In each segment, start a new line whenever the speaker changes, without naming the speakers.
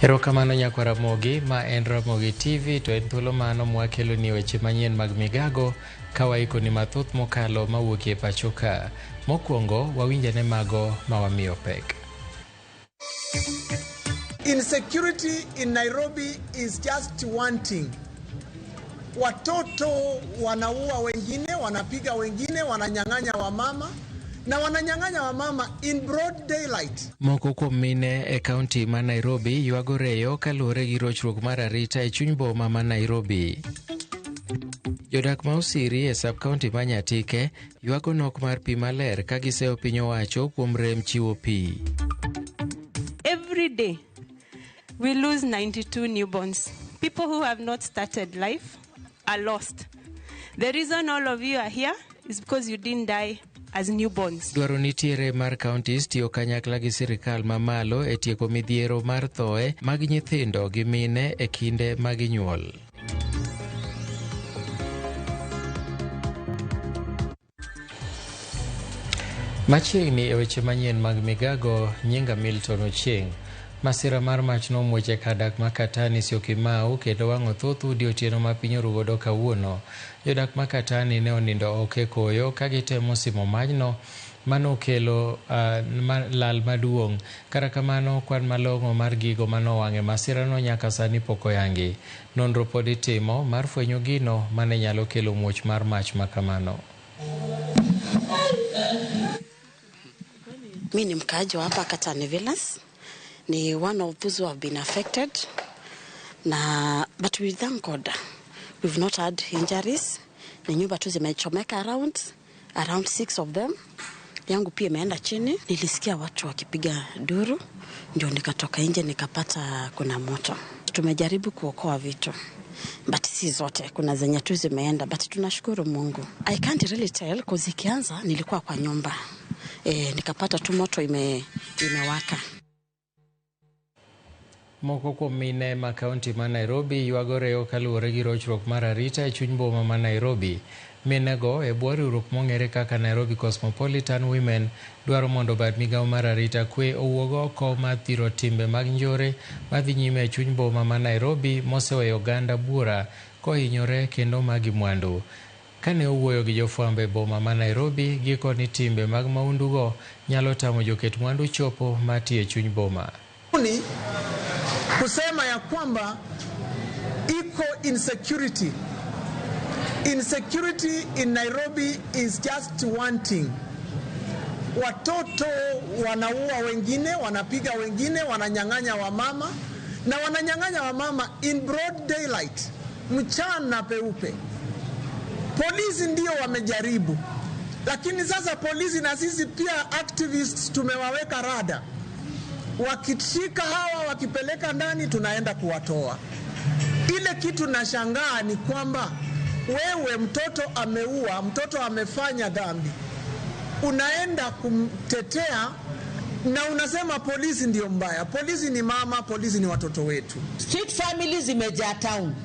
Erokamano nyakwa Ramogi, ma en Ramogi TV to en thuolo mano mwakeloni weche manyien mag migago ka waikoni mathoth mokalo mawuokie pacho ka. Mokwongo wawinjane mago ma wamiyo pek.
Insecurity in Nairobi is just one thing. Watoto wanaua wengine, wanapiga wengine, wananyang'anya wamama na wananyang'anya wamama in broad daylight.
Moko kuom mine e kaunti ma Nairobi ywago reyo kaluwore gi rochruok mar arita e chuny boma ma Nairobi. Jodak ma Osiri e sub kaunti ma Nyatike ywago nok mar pi maler ka giseyo piny owacho kuom rem chiwo pi.
Every day, we lose 92 newborns. People who have not started life are lost. The reason all of you are here is because you didn't die as newborns.
Dwaro nitiere mar counties tiyo kanyakla gi sirikal mamalo e tieko midhiero mar thoe mag nyithindo gi mine e kinde ma ginyuol. Machiegni e weche manyien mag migago, nyinga Milton Ochieng'. Masira mar mach nomuoch e kar dak ma Katani Syokimau kendo wang'o thoth udi otieno ma piny orugodo kawuono. Jodak ma Katani ne onindo oko e koyo ka gitemo simo majno manokelo lal maduong'. Kata kamano, kwan malong'o mar gigo manowang' e masirano nyaka sani pok oyangi. Nonro pod itimo mar fwenyo gino mane nyalo kelo muoch mar mach makamano.
Mi ni mkaaji wa hapa Katani Villas. Ni one of those who have been affected. Na, but we thank God. We've not had injuries. Ni nyumba tu zimechomeka around 6 of them. Yangu pia imeenda chini. Nilisikia watu wakipiga duru, ndio nikatoka nje nikapata kuna moto. Tumejaribu kuokoa vitu, but si zote, kuna zenye tu zimeenda, but tunashukuru Mungu. I can't really tell cause ikianza nilikuwa kwa nyumba. Nikapata tu moto imewaka.
Moko kuom mine ma kaunti ma Nairobi ywago reyo kaluwore gi rochruok mar arita e chuny boma ma Nairobi. Minego e bwo riwruok mong'ere kaka Nairobi Cosmopolitan Women dwaro mondo bad migawo mar arita kwe owuog oko mar thiro timbe mag njore madhi nyime e chuny boma ma Nairobi moseweyo oganda buora kohinyore kendo magi mwandu. Kane owuoyo gi jofwambo e boma ma Nairobi, giko ni timbe mag maundugo nyalo tamo joket mwandu chopo matiyo e chuny boma.
Ni kusema ya kwamba iko insecurity. Insecurity in Nairobi is just one thing. Watoto wanaua wengine, wanapiga wengine, wananyang'anya wamama na wananyang'anya wamama in broad daylight, mchana peupe. Polisi ndio wamejaribu, lakini sasa polisi na sisi pia activists tumewaweka rada. Wakishika hawa wakipeleka ndani tunaenda kuwatoa. Ile kitu nashangaa ni kwamba wewe mtoto ameua, mtoto amefanya dhambi, unaenda kumtetea na unasema polisi ndio mbaya. Polisi ni mama, polisi ni watoto wetu.
Street families zimejaa town.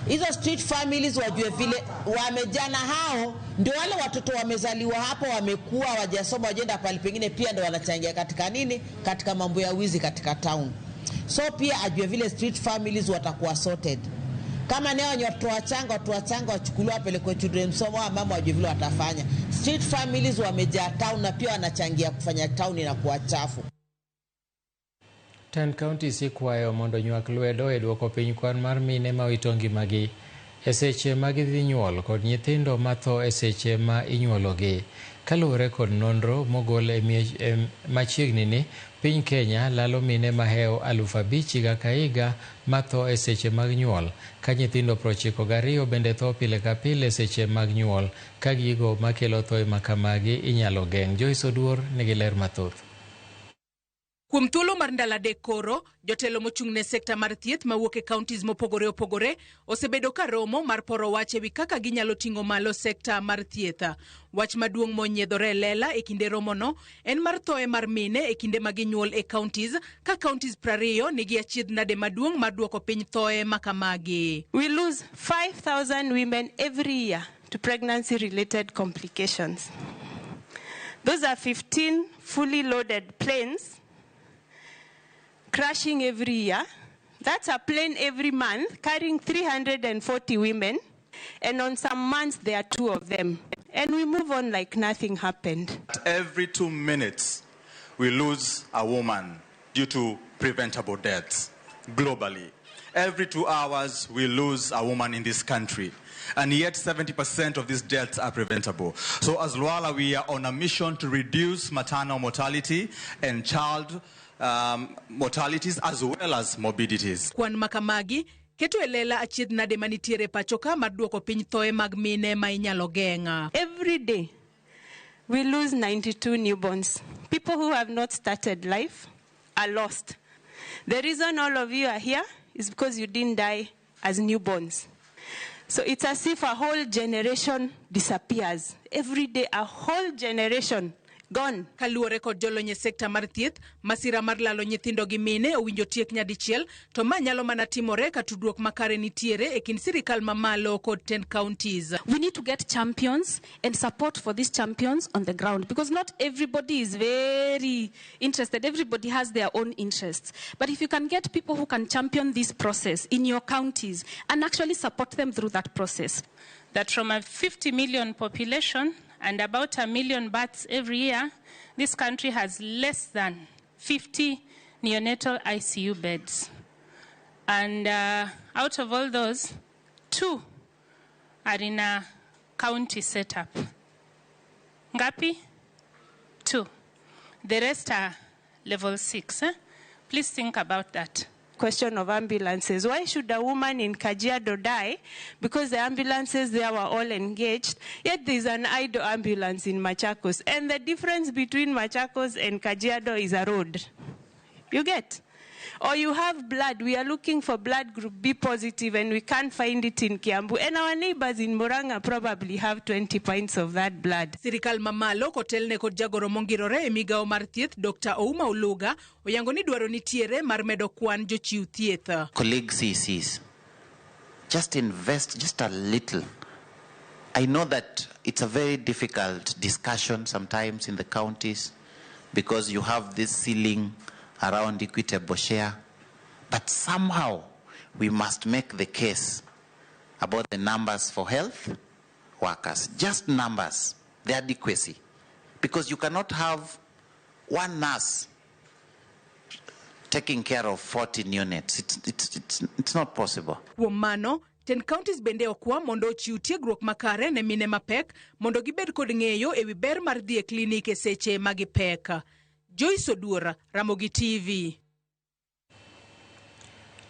Hizo street families wajue vile wamejaa, na hao ndio wale watoto wamezaliwa hapo, wamekuwa hawajasoma, wajenda pale pengine, pia ndio wanachangia katika nini, katika mambo ya wizi katika town. So pia ajue vile street families watakuwa sorted. Kama ni hao watoto wachanga, watoto wachanga wachukuliwe wapelekwe children's home, wa mama wajue vile watafanya. Street families wamejaa town na pia wanachangia kufanya town inakuwa chafu.
10 counties ikwayo mondo nywak lwedo e duoko piny kwan mar mine ma wito ngimagi e seche ma gidhi nyuol kod nyithindo matho e seche ma inyuologi. Kaluwore kod nonro mogol e machiegni ni piny Kenya lalo mine mahewo 5,000 higa ka higa matho e seche mag nyuol, ka nyithindo 92 bende tho pile ka pile e seche mag nyuol, ka gigo makelo thoe makamagi inyalo geng'. Joyce Oduor nigi ler mathoth.
Kuom thuolo mar ndalo adek koro, jotelo mochung' ne sekta mar thieth mawuok e counties mopogore opogore osebedo ka romo mar poro wach ewi kaka ginyalo ting'o malo sekta mar thieth. Wach maduong' monyiedhore e lela e kinde romono en mar thoe mar mine e kinde ma ginyuol e counties, ka counties 20 nigi achiedh nade maduong' mar duoko piny thoe makamagi.
We lose 5,000 women every year to pregnancy-related complications. Those are 15 fully loaded planes crashing every year That's a plane every month carrying 340 women. And on some months, there are 2 of them. And we move on like nothing happened.
Every 2 minutes, we lose a woman due to preventable deaths globally. Every 2 hours, we lose a woman in this country. And yet 70% of these deaths are preventable. So as Lwala, we are on a mission to reduce maternal mortality and child mortalities as well as morbidities.
Kwan makamagi keto e lela achiedh nade manitiere pacho ka mar duoko piny thoe mag mine ma inyalo geng'a.
Every day we lose 92 newborns. People who have not started life are lost. The reason all of you are here is because you didn't die as newborns. So it's as if a whole generation disappears. Every day, a whole generation gone.
Kaluwore kod jolony e sekta mar thieth, masira mar lalo nyithindo gi mine owinjo tiek nyadichiel, to ma nyalo mana timore ka tudruok makare nitiere e kind sirikal mamalo kod 10 counties.
We need to get champions and support for these champions on the ground, because not everybody is very interested. Everybody has their own interests. But if you can get people who can champion this process in your counties and actually support them through that process.
That from a 50 million population and about 1 million births every year, this country has less than 50 neonatal ICU beds. And out of all those, 2 are in a county setup. Ngapi? 2. The rest are level 6. Eh? Please think about that. Question of ambulances. Why should a woman in Kajiado die? Because the ambulances there were all engaged, yet there's an idle ambulance in Machakos. And the difference between Machakos and Kajiado is a road. You get? Or you have blood. We are looking for blood group B positive and we can't find it in Kiambu. And our neighbors in Murang'a probably have 20 pints of that blood.
Sirikal mamalo kotelne kod jagoro mongirore e migawo mar thieth Dr. Ouma Oluga oyango ni dwaro nitiere mar medo kwan jochiw thieth.
Colleague CCs, just invest just a little. I know that it's a very difficult discussion sometimes in the counties because you have this ceiling around equitable share, but somehow we must make the case about the numbers for health workers, just numbers, the adequacy, because you cannot have one nurse taking care of 14 units. It's not possible.
Kuom mano, 10 counties bende okwa mondo ochiw tiegruok makare ne mine mapek mondo gibed kod ng'eyo ewi ber mar dhi e klinik e seche ma gipek. Joyce Oduor, Ramogi TV.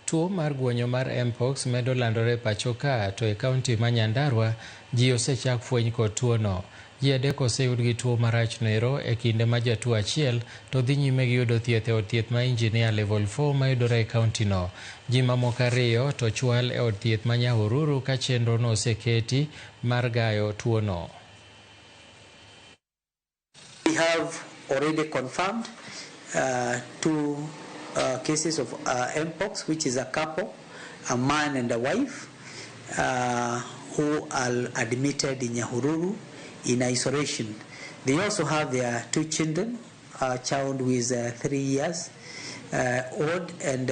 Tuo mar guonyo mar Mpox medo landore pacho ka, to e kaunti ma Nyandarua ji osechak fweny kod tuono. Ji 3 oseyud gi tuo marach noero e kinde ma jatuo achiel to dhi nyime gi yudo thieth e od thieth ma Engineer Level 4 mayudore e kaunti no. Ji mamoko 2 to chwal e od thieth ma Nyahururu ka chenro no oseketi mar gayo tuono.
We have already confirmed 2 cases of Mpox, which is a couple, a man and a wife, who are admitted in Nyahururu in isolation. They also have their 2 children, a child who is 3 years old and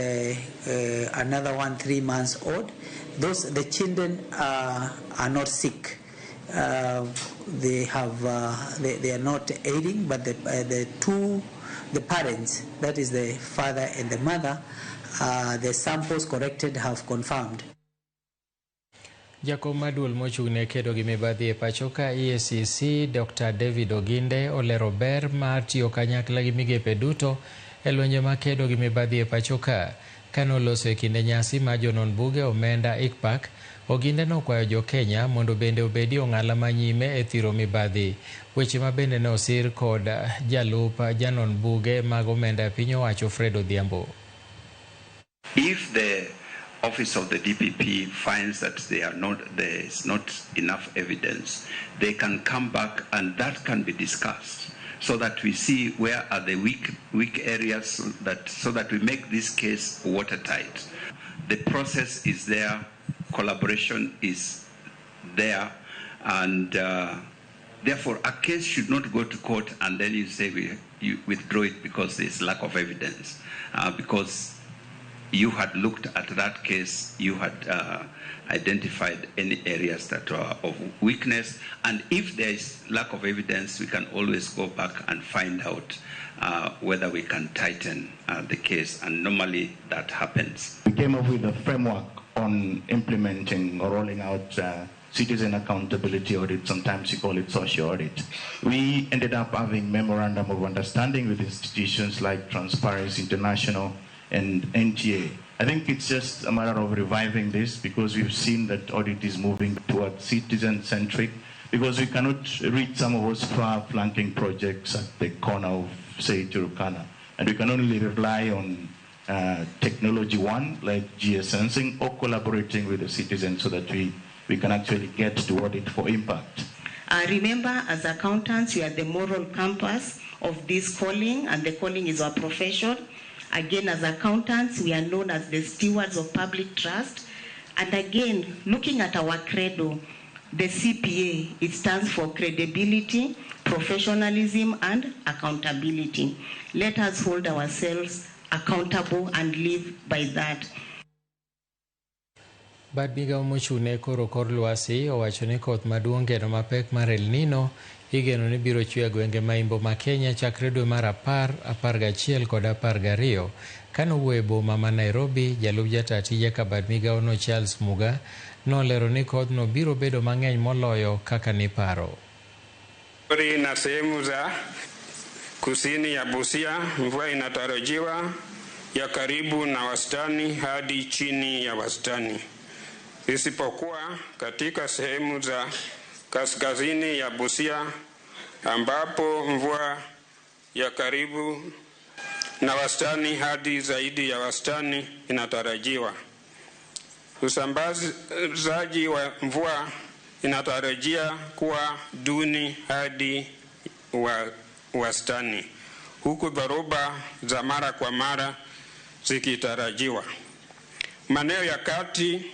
another one 3 months old. The children are not sick. They have they are not ailing, but the parents, that is the father and the mother, the samples collected have confirmed.
Jakom maduol mochung'ne kedo gi mibadhi e pacho ka EACC Dr. David Oginde olero ber mar tiyo kanyakla gi migepe duto e lwenje ma kedo gi mibadhi e pacho ka. Kanoloso e kinde nyasi ma jonon buge omenda ICPAK, Oginde nokwayo jo Kenya mondo bende obedi ong'ala manyime e thiro mibadhi. Weche ma bende ne osir kod jalup janon buge mag omenda e piny owacho Fred Odhiambo.
If the office of the DPP finds that there is not enough evidence, they can come back and that can be discussed, so that we see where are the weak areas, so that we make this case watertight. The process is there, collaboration is there, and therefore a case should not go to court and then you say you withdraw it because there's lack of evidence, because You had looked at that case, you had identified any areas that are of weakness, and if there is lack of evidence, we can always go back and find out whether we can tighten the case, and normally that happens.
We came up with a framework on implementing or rolling out citizen accountability audit, sometimes you call it social audit. We ended up having memorandum of understanding with institutions like Transparency International and NTA. I think it's just a matter of reviving this because we've seen that audit is moving towards citizen-centric, because we cannot reach some of those far-flanking projects at the corner of, say, Turkana. And we can only rely on technology one, like geosensing, or collaborating with the citizens so that we can actually get to audit for impact.
Remember, as accountants, we are the moral compass of this calling, and the calling is our profession. Again, as accountants, we are known as the stewards of public trust. And again, looking at our credo, the CPA, it stands for credibility, professionalism, and accountability. Let us hold ourselves accountable and live by that.
Bad migao mochung'ne koro kor lwasi owacho ni koth maduong' kendo mapek mar El Nino igeno ni biro chwe e gwenge ma imbo ma Kenya chakre dwe mar 10, 11 kod 12. Kanowuoyo e boma ma Nairobi, jalup jata tije ka bad migaono Charles Muga nolero ni kodhno biro bedo mang'eny moloyo kaka niparo.
Na sehemu za kusini ya Busia mvua inatarajiwa ya karibu na wastani hadi chini ya wastani, isipokuwa katika sehemu za kaskazini ya Busia ambapo mvua ya karibu na wastani hadi zaidi ya wastani inatarajiwa. Usambazaji wa mvua inatarajia kuwa duni hadi wastani, huku dhoruba za mara kwa mara zikitarajiwa. Maeneo ya kati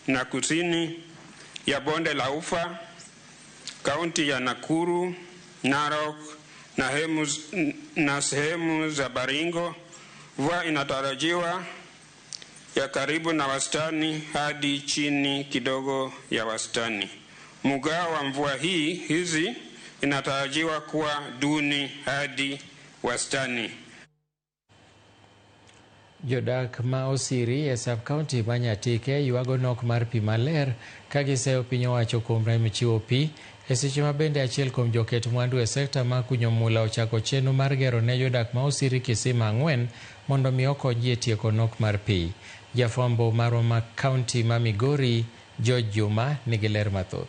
na kusini ya bonde la Ufa, kaunti ya Nakuru, Narok na sehemu za Baringo, mvua inatarajiwa ya karibu na wastani hadi chini kidogo ya wastani. Mgao wa mvua hizi inatarajiwa kuwa duni hadi wastani.
Jodak ma Osiri e sub-county ma Nyatike ywago nok mar pi maler ka giseyo piny owacho kuom rem chiwo pi e seche ma bende achiel kuom joket mwandu e sekta ma kunyo mula ochako chenro mar gero ne jodak ma Osiri kisima 4 mondo mi okonygi e tieko nok mar pi. Jafwambo marwa ma kaunti ma Migori George Juma nigi ler mathoth.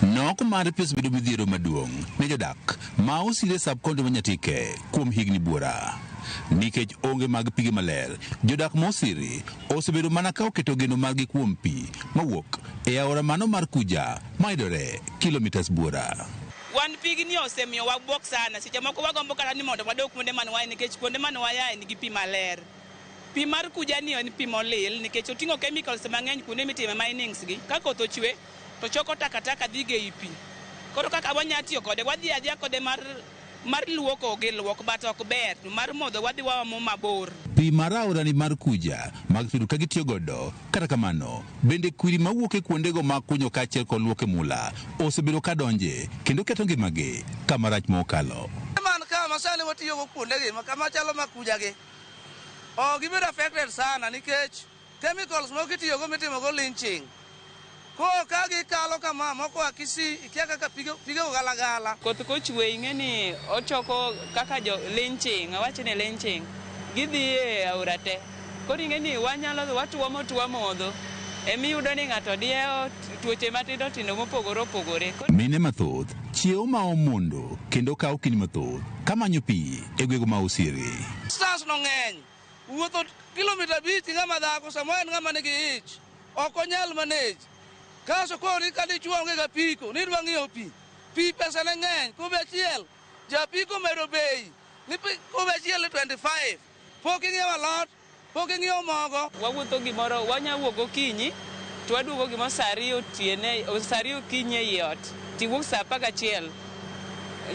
Nok mar pi osebedo midhiero maduong' ne jodak ma Osiri e sub-county ma Nyatike kuom higni buora. Nikech onge mag pige maler, jodak ma Osiri osebedo mana ka oketo geno margi kuom pi mawuok e aora mano mar Kuja mayudore kilomitas buora.
Wan pigni osemiyo wabuok sana, seche moko wagombo kata ni mondo wadog kuonde mane waye nikech kuonde mane wayae nigi pi maler. Pi mar Kuja ni en pi molil nikech oting'o chemicals mang'eny kuonde mitime minings gi. Ka koth ochwe to choko takataka dhi ge i pi. Koro kaka wanya tiyo kode, wadhi adhiya kode mar luoko gi luok, but ok ber mar modho, wadhi waomo mabor.
Pi mar aorani mar Kuja mag tudo ka gitiyo godo, kata kamano bende kwiri mawuok e kuondego mag kunyo kaachiel kod luok e mula osebedo ka donje kendo keto ngimagi kama rach mokalo.
Man ka masani watiyogo kuondegi kama chalo ma Kuja gi, ok gibedo affected sana nikech chemicals moko itiyogo mitimogo lynching. Ko ka gikalo kama moko a Kisii ikia kaka pigego galagala.
Koth kochwe ing'e ni ochoko kaka jo lynching, awach ni lynching, gidhi e aora te. Koro ing'e ni wanyalo watuomo tuo modho, emiyudo ni ng'ato diewo tuoche matindo tindo mopogore opogore.
Mine mathoth chiewo ma omondo kendo kawo kinde mathoth kamanyo pi e gwenge ma Osiri.
Stars no ng'eny, wuotho kilomita 5 ng'ama dhako samoro en ng'ama nigi ich, ok onyal manage. Kaso koro ka dichuo onge ga piko, nidwa ng'iewo pi. Pi pesa ne ng'eny, kube achiel, japiko medo bei, ni kube achiel ni 25. Pok ing'iewo alot, pok ing'iewo mogo.
Wawuotho gimoro, wanya wuok gokinyi, to waduogo gimoro saa 2 otieno, saa 2 okinyi ei ot, tiwuok saa 11.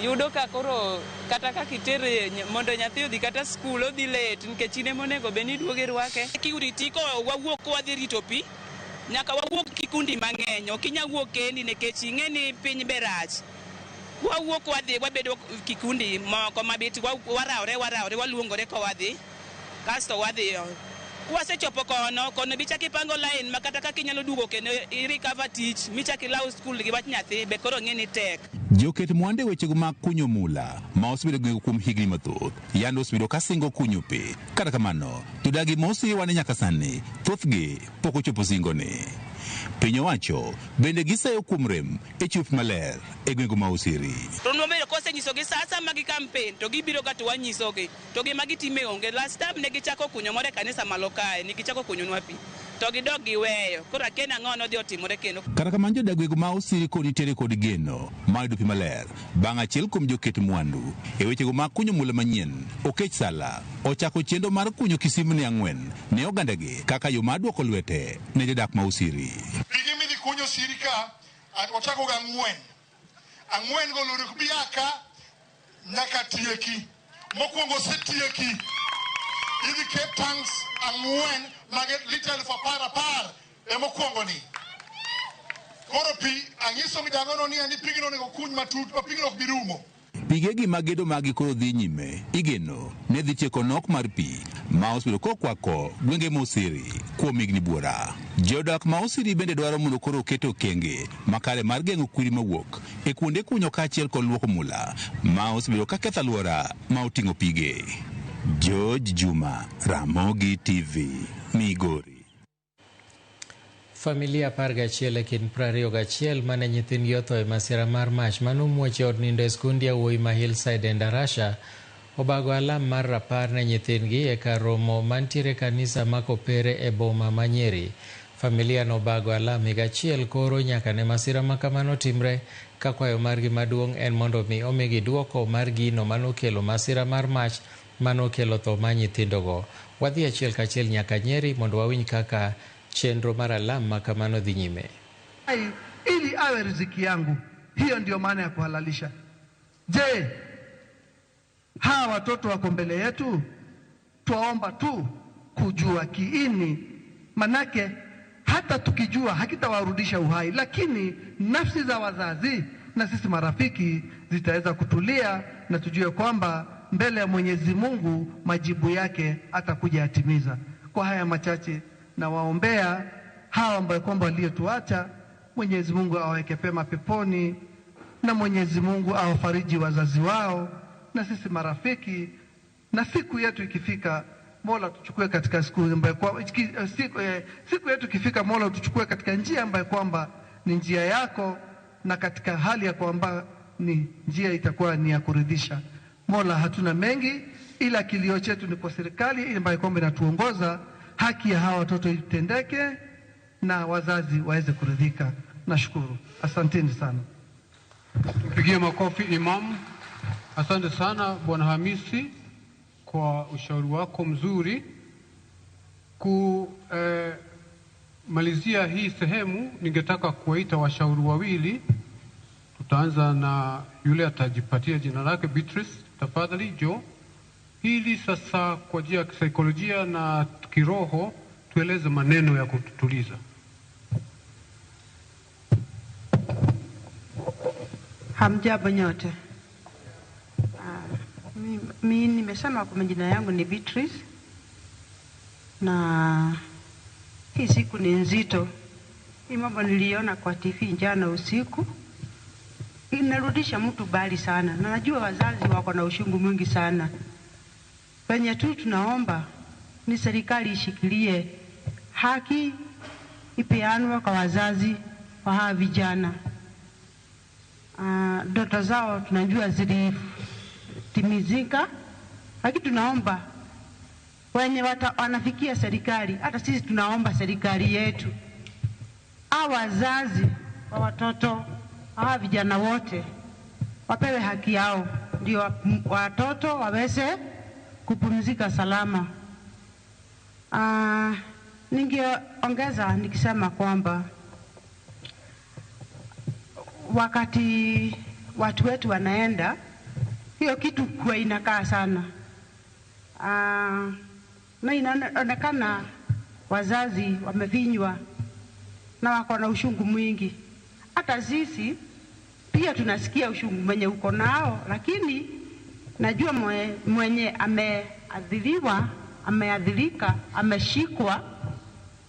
Yudo ka koro kata kaka itere mondo nyathi odhi kata skul odhi late nikech in ema onego bed ni iduogo irwake. Security ko wawuok wadhi rito pi, nyaka wawuok kikundi mang'eny, ok inyal wuok kendi nikech ing'e ni piny be rach. Wawuok wadhi wabedo kikundi moko mabit warawre waluongore ka wadhi kasto wadhiyo. Kwasechopo kono, kono bichak ipango line ma kata kaka inyalo duogo kendo i-recover tich michak ilaw skul gi wach nyathi be koro ng'e ni tek.
Joket mwandu e wechego mag kunyo mula ma osebedo gwengego kuom higni mathoth yande osebedo ka singo kunyo pi. Kata kamano, jodagi ma osiriwa ni nyaka sani thothgi pok ochopo singoni. Piny owacho bende giseyo kuom rem e chiwo pi maler e gwengego ma Osiri.
To nwabedo kosenyisogi sa asaya gi campaign to gibiro ga to wanyisogi to gima gitime onge. Last time ne gichako kunyo moro e kanisa malo kae, ne gichako kunyonwa pi to gidok giweyo. Koro akia ni ang'o nodhi otimore kendo.
Kata kamano jodak gwengego ma Osiri kod nitiere kod geno mar yudo pi maler bang' achiel kuom joket mwandu e wechego mag kunyo mula manyien Okech Sala ochako chenro mar kunyo kisimni 4 ne ogandagi kaka yo mar duoko lwete ne jodak ma Osiri.
Pige midhi kunyo Osiri ka wachako ga 4. 4 go lori ok bi a ka nyaka tieki. Mokwongo osetieki. Idhi ket tanks 4 mag lita 10,000 e mokwongo ni. Koro pi ang'iso mijangono ni ani pigno onego kuny matut ma pigno ok bi rumo.
Pigegi mag gedo magi koro dhi nyime igeno ne dhi tieko nok mar pi ma osebedo kokwako gwenge ma Osiri kuom higni buora. Jodak ma Osiri bende dwaro mondo koro oket okenge makare mar geng'o kwiri mawuok e kuonde kunyo kaachiel kod luoko mula ma osebedo ka ketho alwora ma oting'o pige. George Juma, Ramogi TV, Migori.
Familia 11 e kind 21 mane nyithindgi otho e masira mar mach manomuoch e od nindo e skund yawuoyi ma Hillside e Ndarasha obago alam mar rapar ne nyithindgi e kar romo mantiere kanisa ma Kopere e boma ma Nyeri. Familia nobago alam higa achiel koro nyaka ne masira ma kamano timre ka kwayo margi maduong' en mondo mi omigi duoko mar gino manokelo masira mar mach manokelo tho ma nyithindogo. Wadhi achiel kachiel nyaka Nyeri mondo wawinj kaka chenro mar alam ma kamano dhi nyime.
Ili awe riziki yangu. Hiyo ndio maana ya kuhalalisha. Je, hawa watoto wako mbele yetu? Twaomba tu kujua kiini, manake hata tukijua hakitawarudisha uhai, lakini nafsi za wazazi na sisi marafiki zitaweza kutulia na tujue kwamba mbele ya Mwenyezi Mungu majibu yake atakuja atimiza. Kwa haya machache na waombea hawa ambao kwamba waliotuacha, Mwenyezi Mungu awaweke pema peponi na Mwenyezi Mungu awafariji wazazi wao na sisi marafiki, na siku yetu ikifika Mola tuchukue katika siku ambayo kwa, siku yetu ikifika Mola tuchukue katika njia ambayo kwamba ni njia yako, na katika hali ya kwamba ni njia itakuwa ni ya kuridhisha. Mola, hatuna mengi ila kilio chetu ni kwa serikali ambayo kwamba inatuongoza, haki ya hawa watoto itendeke na wazazi waweze kuridhika. Nashukuru, asanteni sana.
Mpigie makofi Imam. Asante sana Bwana Hamisi kwa ushauri wako mzuri. Kumalizia hii sehemu, ningetaka kuwaita washauri wawili. Tutaanza na yule atajipatia jina lake, Beatrice, tafadhali Jo. Hili sasa kwa njia ya kisaikolojia na kiroho tueleze maneno ya kututuliza.
Hamjambo nyote. Mi nimesema kwa majina yangu ni Beatrice, na hii siku ni nzito. Hii mambo niliona kwa TV jana usiku inarudisha mtu bali sana, na najua wazazi wako na ushungu mwingi sana. Penye tu tunaomba ni serikali ishikilie haki ipeanwe kwa wazazi wa hawa vijana. Ndoto zao tunajua zilitimizika, lakini tunaomba wenye wanafikia serikali, hata sisi tunaomba serikali yetu, hawa wazazi wa watoto hawa vijana wote wapewe haki yao, ndio watoto waweze kupumzika salama. Ningeongeza nikisema kwamba wakati watu wetu wanaenda, Hiyo kitu kwa inakaa sana. Na inaonekana wazazi wamefinywa na wako na ushungu mwingi. Hata sisi pia tunasikia ushungu mwenye uko nao, lakini najua mwenye ameadhiriwa, ameadhirika, ameshikwa,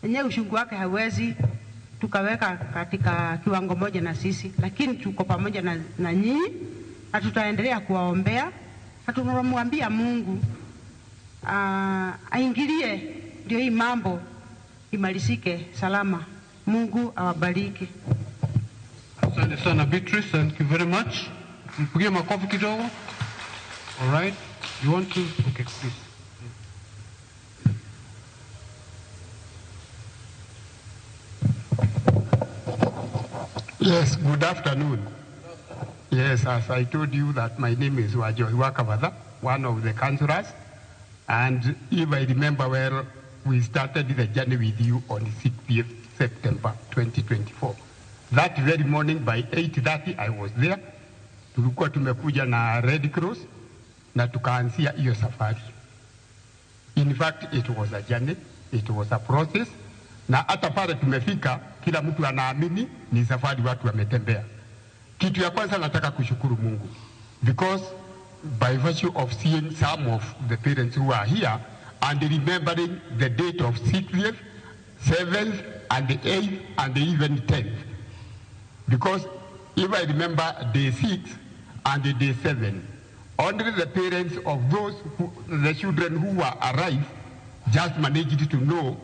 enyewe ushungu wake hawezi tukaweka katika kiwango moja na sisi, lakini tuko pamoja na nyinyi na tutaendelea kuwaombea na tunamwambia Mungu aingilie ndio hii mambo imalizike salama. Mungu awabariki.
Asante sana Beatrice, thank you very much. Mpigie makofi kidogo. All right. You want to? Okay, please.
Yes, good afternoon. Yes, as I told you that my name is Wajohi Wakavada, one of the councillors. And if I remember well, we started the journey with you on 6th September 2024. That very morning by 8:30 I was there. Tulikuwa tumekuja na Red Cross na tukaanzia hiyo safari. In fact, it was a journey, it was a process. Na hata pale tumefika, kila mtu anaamini ni safari watu wametembea. Kitu ya kwanza nataka kushukuru Mungu, because by virtue of seeing some of the parents who are here and remembering the date of 6th, 7th, and 8th, and even 10th. Because if I remember day 6 and day 7, only the parents of those who, the children who were arrived, just managed to know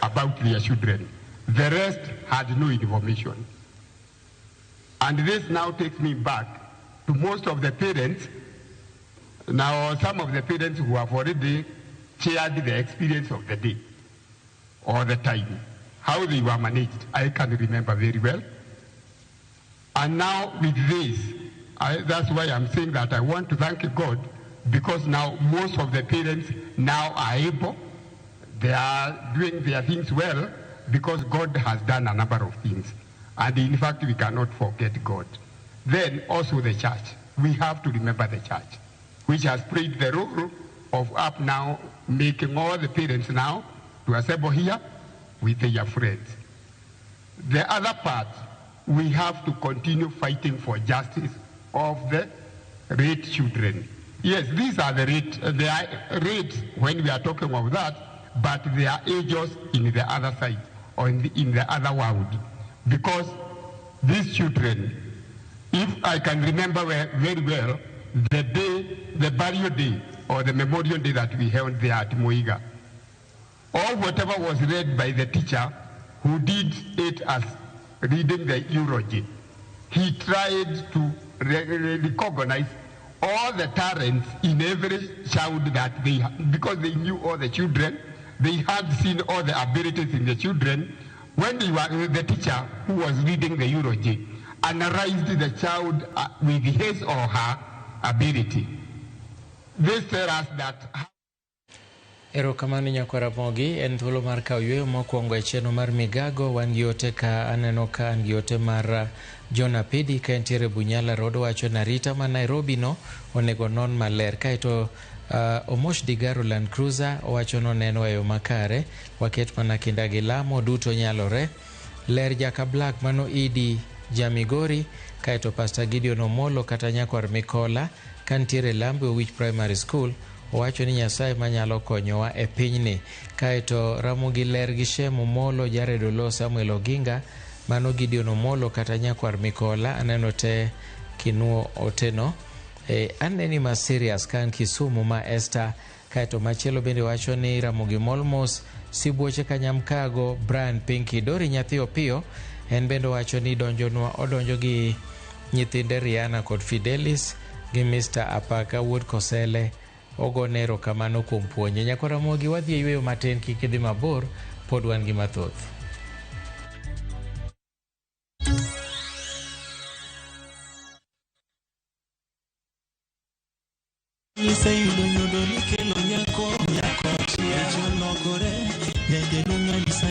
about their children. The rest had no information. And this now takes me back to most of the parents. Now, some of the parents who have already shared the experience of the day or the time, how they were managed, I can remember very well. And now with this, that's why I'm saying that I want to thank God, because now most of the parents now are able, they are doing their things well, because God has done a number of things. And in fact, we cannot forget God. Then also the church. We have to remember the church, which has played the role of up now, making all the parents now to assemble here with their friends. The other part, we have to continue fighting for justice of the rape children. Yes, these are the rape, they are rapes when we are talking of that, but there are angels in the other side or in the other world. Because these children, if I can remember very well, the day, the burial day or the memorial day that we held there at Moiga, or whatever was read by the teacher who did it as reading the eulogy, he tried to recognize all the talents in every child that they, because they knew all the children, they had seen all the abilities in the children. When they were, the teacher who was reading the eulogy analyzed the child with his or her ability. This tells us that.
Erokamano nyakwara Ramogi, en thuolo mar kawo yueyo mokwongo e chenro mar Migago. Wan gi ote ka aneno ka an gi ote mar John Apidi ka entiere Bunyala Road, wacho ni arita ma Nairobi no onego non maler. Kaeto Omosh Digaro Land Cruiser owacho noneno e yo makare, waket mana kinda gi lamo duto nyalore. Ler Jaka Black mano Idi Jamigori. Kaeto Pastor Gideon Omolo kata nyakwar Mikola ka nitiere Lambe Owich Primary School owacho ni Nyasaye manyalo konyowa e pinyni. Kaeto Ramogi Ler gi Shem Omolo, Jared Olo, Samuel Oginga mano Gideon Omolo kata nyakwar Mikola aneno te kinuo oteno. Aneni ma serious ka an Kisumu ma Esther. Kaeto machielo bende wacho ni Ramogi Molmos Sibuoche Kanyamkago Brian Pinky Dori nyathi Opiyo en bende wacho ni donjonwa odonjo gi nyithinde Rihanna kod Fidelis gi Mr. Apaka wuod Kosele ogone erokamano kuom puonje. Nyakwar Ramogi wadhi e yweyo matin, kik idhi mabor, pod wan gi mathoth.
Iseyudo nyodo nikelo nyako nyako Jologore nyajelo ng'ani.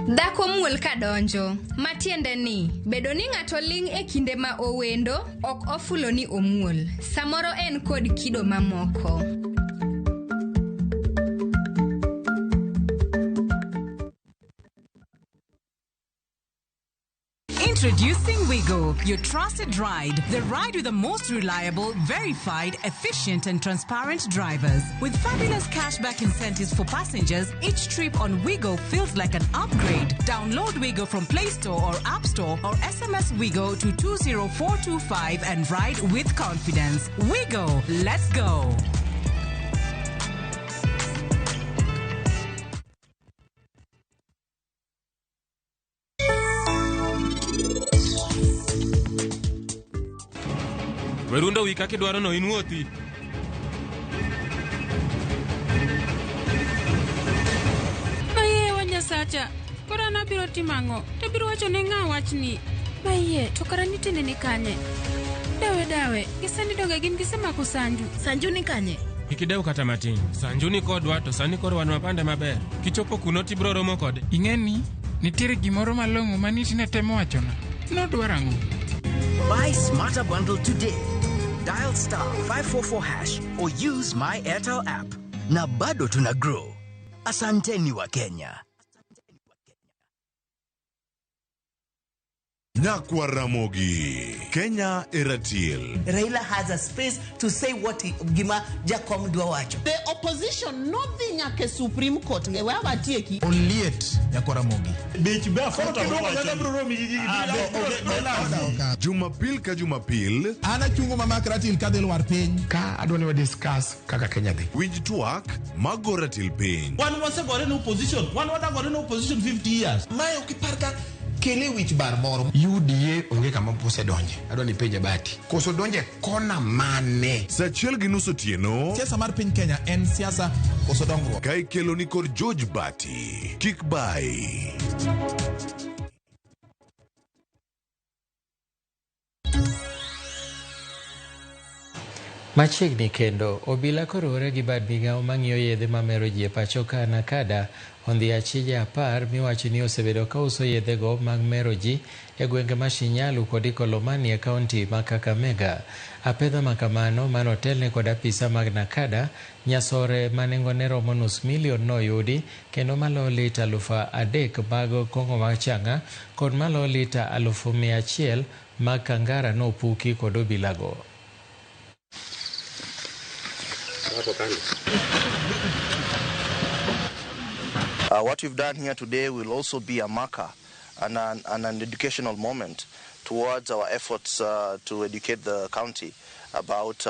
Dhako muol ka donjo, matiende ni bedo ni ng'ato ling' e kinde ma owendo ok ofulo ni omuol. Samoro en kod kido mamoko.
Introducing Wigo, your trusted ride. The ride with the most reliable, verified, efficient, and transparent drivers. With fabulous cashback incentives for passengers, each trip on Wigo feels like an upgrade. Download Wigo from Play Store or App Store or SMS Wigo to 20425 and ride with confidence. Wigo, let's go.
Werundo wi kaka idwaro no inwuothi.
Mayewa Nyasacha, koro an abiro timo ang'o? To abiro wacho ne ng'a wachni? Maiye, to kara nitende ni kanye? Dawe dawe, gisani donge gin gisemako Sanju.
Sanju ni kanye?
Kik idew kata matin. Sanju ni kodwa to sani koro wan mapande maber. Kichopo kuno tibiro romo kode.
Ing'e ni nitiere gimoro malong'o ma niti ne temo wachona. Nodwaro ang'o?
Buy Smarter Bundle today. Dial star 544 hash or use my Airtel app. Na bado tuna grow. Asanteni wa Kenya.
Nyakwa Ramogi, Kenya Eratil.
Raila has a space to say what he, gima Jakom dwa wacho.
The opposition nodhi nyaka e Supreme Court e we awatieki.
Oliet nyakwa Ramogi.
Jumapil ka Jumapil.
An achungo mamak ratil kadhi lwar piny.
Ka adwa ni wa discuss kaka Kenya dhi.
Winj twak mago ratil piny.
Wan wasegore ne opposition, wan wadagore ne opposition 50 years.
Mae ok ipar ka kele wich bar moro.
UDA onge kama osedonje. Adwa ni penje Bati. Koso donje kona mane?
Saa 1:30 otieno.
Siasa mar piny Kenya en siasa koso dongruok.
Ka ikelo ni kod George Bati. Kik bai.
Machiegni kendo, obila koriwore gi bad migawo mang'iyo yedhe mamero ji e pacho ka Nakada ondhi achije 10 miwacho ni osebedo ka uso yedhego mag mero ji e gwenge ma Shinyalu kod Ikolomani e kaunti ma Kakamega. Apedha makamano manotelne kod apisa mag Nakada, nyasore ma nengone romo $500,000 noyudi kendo malo lita 3,000 mag kong'o mag chang'a kod malo lita 1,100 mag kangara nopuki kod obilago.
What we've done here today will also be a marker and an educational moment towards our efforts to educate the county about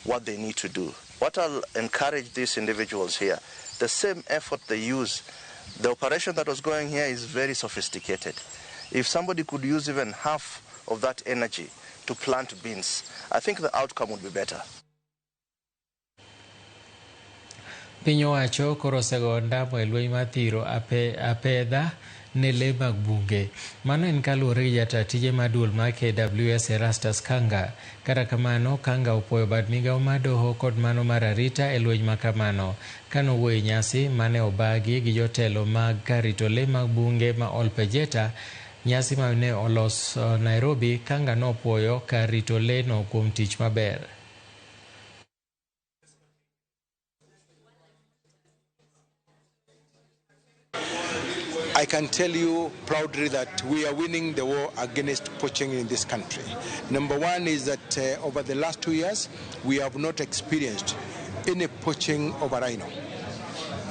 what they need to do. What I'll encourage these individuals here, the same effort they use, the operation that was going here is very sophisticated. If somebody could use even half of that energy to plant beans, I think the outcome would be better.
Piny owacho koro osego ondamo e lweny mar thiro apedha ne lee mag bunge. Mano en kaluwore gi jata tije mar duol mar KWS Erastus Kanga. Kata kamano, Kanga opuoyo bad migawo mar doho kod mano mar arita e lweny makamano. Kanowuoyo e nyasi mane obagi gi jotelo mag karito lee mag bunge ma Ol Pejeta, nyasi mane olos Nairobi, Kanga nopuoyo kar rito lee no kuom tich maber.
I can tell you proudly that we are winning the war against poaching in this country. Number one is that over the last 2 years, we have not experienced any poaching of a rhino.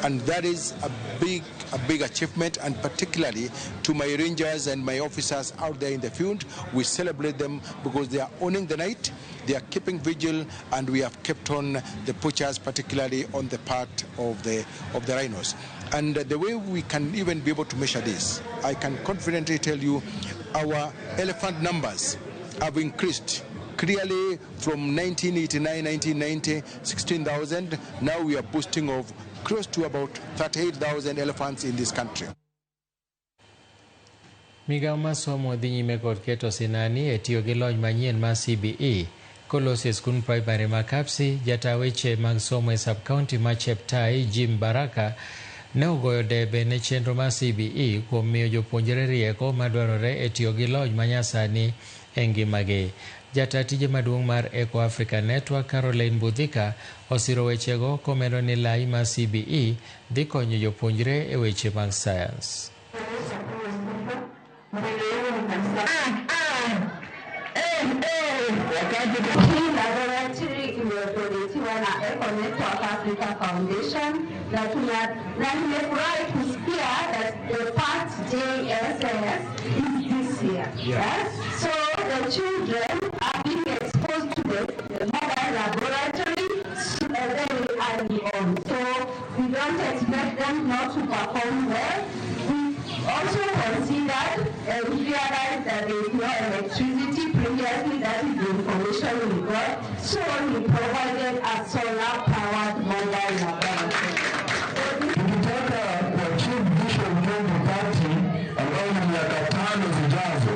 And that is a big achievement, and particularly to my rangers and my officers out there in the field. We celebrate them because they are owning the night, they are keeping vigil, and we have kept on the poachers, particularly on the part of the rhinos. And the way we can even be able to measure this, I can confidently tell you our elephant numbers have increased clearly from 1989, 1990, 16,000. Now we are boasting of close to about 38,000 elephants in this country.
Migawo mar somo dhi nyime kod keto sinani e tiyo gi lony manyien mar CBE. Kolosi e skund primary ma Kapsi, jata weche mag somo e sub-county ma Cheptai, Jim Baraka, ne ogoyo debe ne chenro mar CBE kuom miyo jopuonjre rieko madwarore e tiyo gi lony manyasani e ngimagi. Jata tije maduong' mar Eco Africa Network Caroline Budhika osiro wechego komedo ni lai mar CBE dhi konyo jopuonjre e weche mag sayans.
Hii laboratory imedonatiwa na Eco Network Africa Foundation na nimefurahi kusikia that the first JSS is this year.
Yeah.
Yes? So the children are being exposed to the mobile laboratory very early on. So we don't expect them not to perform well. We also considered and realized that there is no electricity previously. That is the information we got. So we provided a solar-powered mobile laboratory.
Tukitaka kuachieve Vision 2030 ambayo ni miaka 5 zijazo,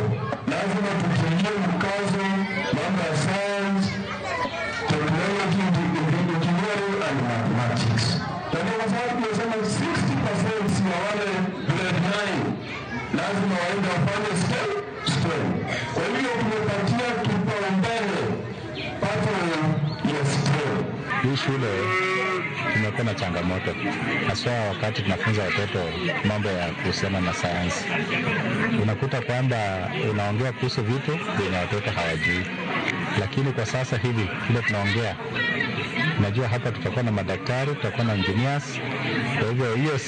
lazima tutilie mkazo mambo ya science, technology, engineering and mathematics. Na ndio kwa sababu tunasema 60% ya wale grade 9 lazima waende wafanye STEM. Kwa hiyo tumepatia kipaumbele pathway ya STEM.
Hii shule tumekuwa na changamoto haswa wakati tunafunza watoto mambo ya kuhusiana na sayansi. Unakuta kwamba unaongea kuhusu vitu vyenye watoto hawajui, lakini kwa sasa hivi vile tunaongea, najua hapa tutakuwa na madaktari, tutakuwa na engineers. Kwa hivyo hiyo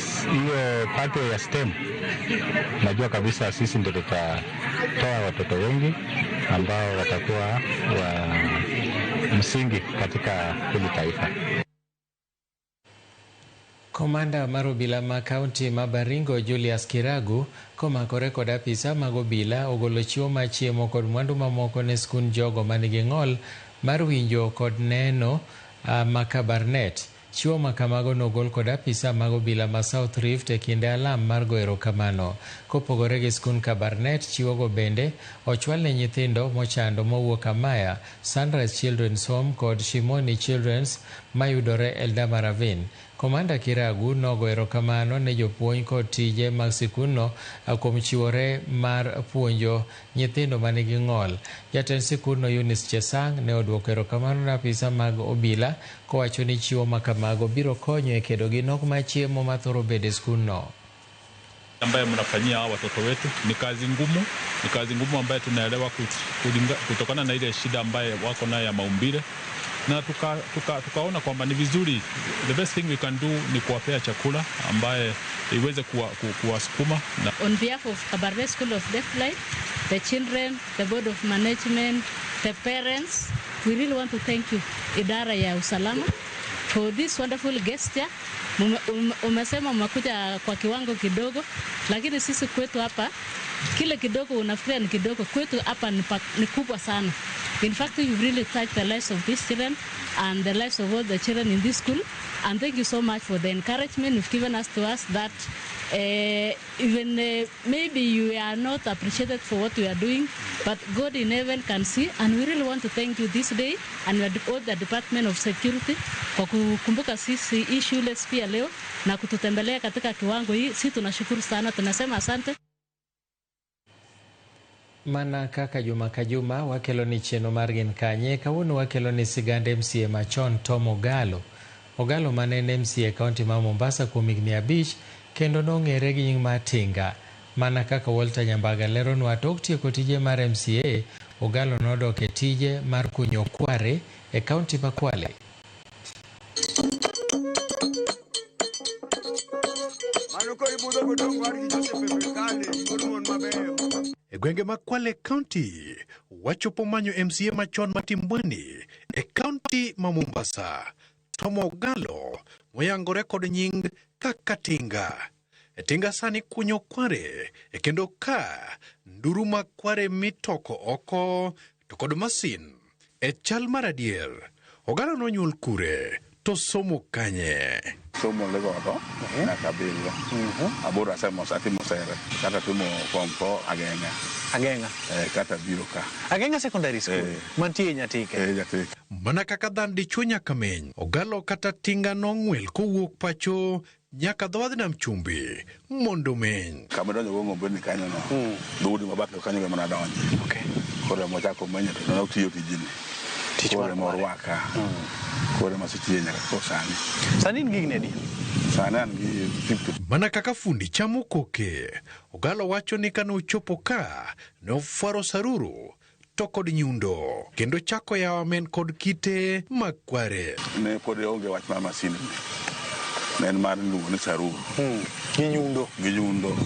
pathway ya STEM najua kabisa sisi ndio tutatoa watoto wengi ambao watakuwa wa msingi katika hili taifa.
Komanda mar obila ma kaunti ma Baringo Julius Kiragu komakore kod apisa mag obila ogolo chiwo mar chiemo kod mwandu mamoko ne skund jogo manigi ng'ol mar winjo kod neno ma Kabarnet. Chiwo ma kamago nogol kod apisa mag obila ma South Rift e kinde alam mar goyo erokamano. Kopogore gi skund Kabarnet, chiwogo bende ochwal ne nyithindo mochando mowuok Amaya, Sunrise Children's Home kod Shimoni Children's mayudore Eldama Ravine. Komanda Kiragu nogo erokamano ne jopuonj kod tije mag sikundno kuom chiwore mar puonjo nyithindo manigi ng'ol. Jatend sikundno Eunice Chesang ne oduoko erokamano ne apisa mag obila kowacho ni chiwo ma kamago biro konyo e kedo gi nok mar chiemo mathoro bedo e skundno.
Ambaye mnafanyia hawa watoto wetu ni kazi ngumu, ni kazi ngumu ambayo tunaelewa kutokana na ile shida ambaye wako nayo ya maumbile, na tukaona kwamba ni vizuri, the best thing we can do ni kuwapea chakula ambaye iweze kuwasukuma.
On behalf of Kabarnet School of Deafblind, the children, the board of management, the parents, we really want to thank you, idara ya usalama, for this wonderful gesture. Umesema umekuja kwa kiwango kidogo, lakini sisi kwetu hapa kile kidogo unafikiria ni kidogo, kwetu hapa ni kubwa sana. In fact, you've really touched the lives of these children and the lives of all the children in this school. And thank you so much for the encouragement you've given us to us that even maybe you are not appreciated for what we are doing, but God in heaven can see. And we really want to thank you this day and all the Department of Security kwa kukumbuka sisi hii shule pia leo na kututembelea katika kiwango hii. Sisi tunashukuru sana, tunasema asante.
Mana kaka juma ka juma wakelo ni chenro mar Gin Kanye, kawuono wakelo ni sigand MCA machon Tom Ogalo. Ogalo mane en MCA kaunti ma Mombasa kuom higni 5 kendo nong'ere gi nying mar Tinga. Mana kaka Walter Nyambaga leronwa, tok tieko tije mar MCA, Ogalo nodok e tije mar kunyo kware e kaunti ma Kwale.
E gwenge ma Kwale County, wachopo manyo MCA machon Matimbwani e kaunti ma Mombasa. Tom Ogalo moyangore kod nying kaka Tinga. E Tinga sani kunyo kware e kendo ka nduru ma kware mitoko oko to kod masin. E chal mar adier, Ogalo nonyuol kure to somo kanye?
Somo legodo nyaka abiriyo. Aboro atimo sere kata timo form 4 Ageng'a.
Ageng'a.
Kata biro ka.
Ageng'a Secondary School. Mantie Nyatike.
Nyatike.
Mana kaka dhan dichuo nyaka meny, Ogalo kata Tinga nong'wel kowuok pacho nyaka dho wadh nam chumbi mondo omeny.
Kama idonjo go ng'ombe ni kanyo no. Dhoudi mabathe kanyo ema nadonje. Koro ema ochako menyo to notiyo tijni. Koro ema orwaka. Koro ema asetiye nyaka koro sani.
Sani in gi higni adi?
Sani an gi 50.
Mana kaka fundi chamo koke, Ogalo wacho ni kane ochopo ka, ne ofwaro saruru to kod nyundo kendo chako yawo amen kod kite mag kware.
Ne pod onge wach mar masin ni. Ne en mar iluongo ni saruru.
Gi nyundo.
Gi nyundo.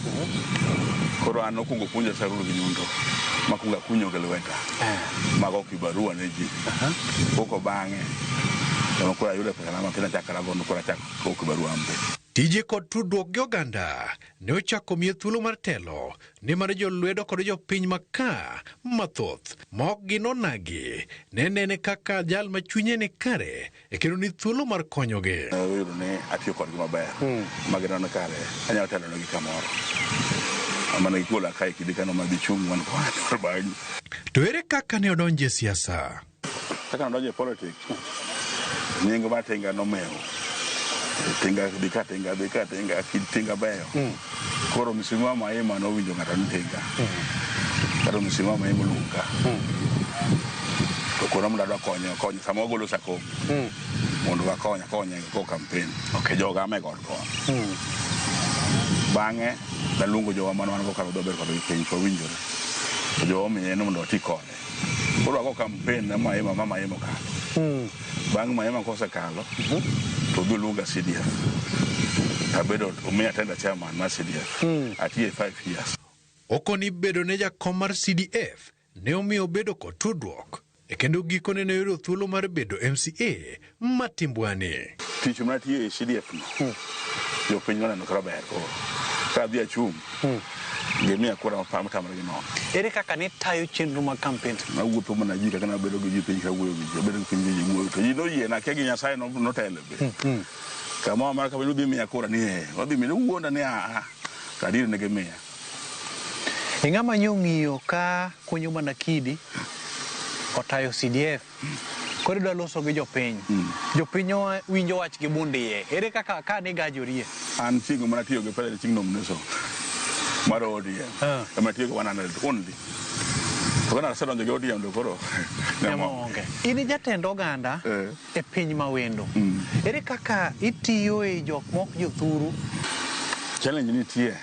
Koro an nokwongo puonja saruru gi nyundo. Makwongo akunyo gi lweta. Mago kibarua ne ji. Koko bang'e. Ema koro ayudo pesa na matin achako rago koro achako go kibarua an be.
Tije kod tudruok gi oganda ne ochako miye thuolo mar telo nimar jolwedo kod jopiny ma ka mathoth ma ok gin onagi ne nene kaka jal ma chunye ni kare e kendo ni thuolo mar konyogi.
Ne oyudo ni atiyo kodgi maber. Ma gineno ni kare anyalo telo negi kamoro. Mana gigola kae kidi kano ma gichung' wan kod bang'e.
To ere kaka ne odonjo e siasa?
Kaka nadonjo e politics, nying mar Tinga nomewo. Tinga dhi ka Tinga dhi ka Tinga kit Tinga beyo. Koro Mheshimiwa Maima nowinjo ng'ato ni Tinga. Kata Mheshimiwa Maima oluonga. To koro mondo adwa konye konye sama wagolo Sakom. Mondo wakonye akonye go campaign. Joga ame god kono. Bang'e naluongo jowa mane wan go kar wadwa bedo kodgi piny to wawinjore. To jowa omiye ni mondo wati kode. Koro wago campaign ne Maima ma Maima okalo. Bang' Maima kosekalo, to odhi oluonga CDF. Abedo omiya tender chairman mar CDF. Atiye 5 years.
Okoni bedo ne jakom mar CDF ne omiyo obedo kod tudruok e kendo gikone ne oyudo thuolo mar bedo MCA ma Timbwani.
Tich manatiyo e CDF no, jopiny noneno kaka ber koro. Ka adhi achung', gimiya kura matamre gi nono.
Ere kaka ne tayo chenro mag campaign?
Nawuotho mana ji kaka nabedo gi ji piny kawuoyo gi ji, abedo gi piny gi ji wuoyo. To ji noyiena, akia gi Nyasaye notelo be. Kamoro amora ka udhi miya kura ni ee, wadhi miya, wuonda ni aa, to adier ne gimiya.
E ng'ama nyo ng'iyo ka kunyo mana kidi otayo CDF koro idwa loso gi jopiny. Jopiny winjo wach gi bundiye. Ere kaka ka ne gajorie?
An chieng' mana tiyo gi pesa chieng' nomination mar ODM. Ema tiyo gi 100 only. To kana asedonjo gi ODM to koro
Nyamo onge. In jatend oganda e piny ma wendo. Ere kaka itiyo e jok mok jothuru?
Challenge nitie.